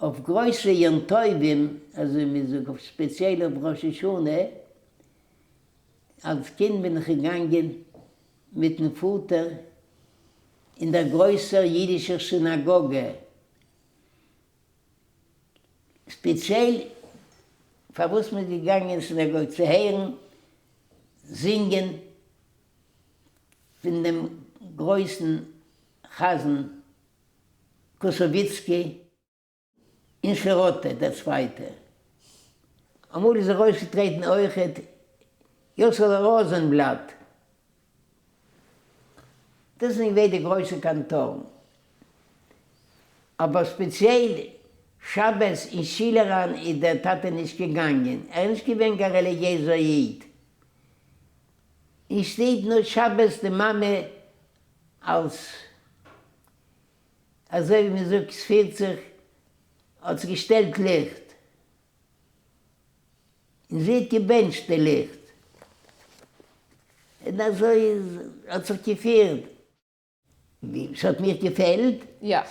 אויף גרויסע יום טובים, אזוי מען זאגט, אויף ספעציעל אויף ראש השנה, אלס קינד בין איך געגאנגען מיטן פאטער אין דער גרויסער אידישער סינאגאגע, ספעציעל פארוואס מען איז געגאנגען אין סינאגאגע צו הערן זינגען פון דעם גרויסן חזן קוסוביצקי און שירוטה דער צווייטער. אמאל איז ארויסגעטרעטן אויכעט יאסעלע ראזענבלאט. דאס זענען געווען די גרויסע קאנטארן. אבער ספעציעל שבת אין שול אריין איז דער טאטע נישט געגאנגען. ער איז נישט געווען קיין רעליגיעזער איד. אין שטוב נאר שבת די מאמע אלס אזוי ווי מען זאגט ס'פירט זיך האט זי געשטעלט ליכט און זי האט געבענטשט די ליכט און אזוי האט זיך געפירט. ווי ס'האט מיך געפעלט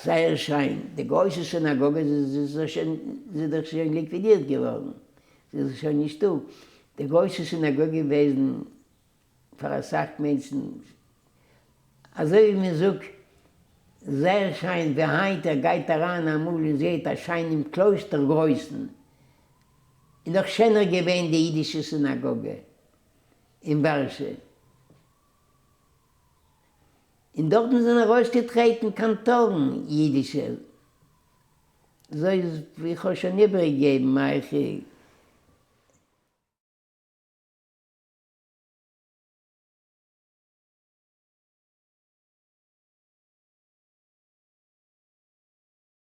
זייער שיין, די גרויסע סינאגאגע זי איז דאך שוין ליקווידירט געווארן, זי איז שוין נישטא, די גרויסע סינאגאגע געוועזן פאר אסאך מענטשן, אזוי ווי מען זאגט זייער שיין, ווי היינט ער גייט אריין אמאל און זעהט א שיינעם קלויסטער גרויסן, איז נאך שענער געווען די אידישע סינאגאגע אין ווארשע, און דארטן זענען ארויסגעטרעטן קאנטארן אידישע, אזוי ווי איך האב שוין איבערגעגעבן אייך.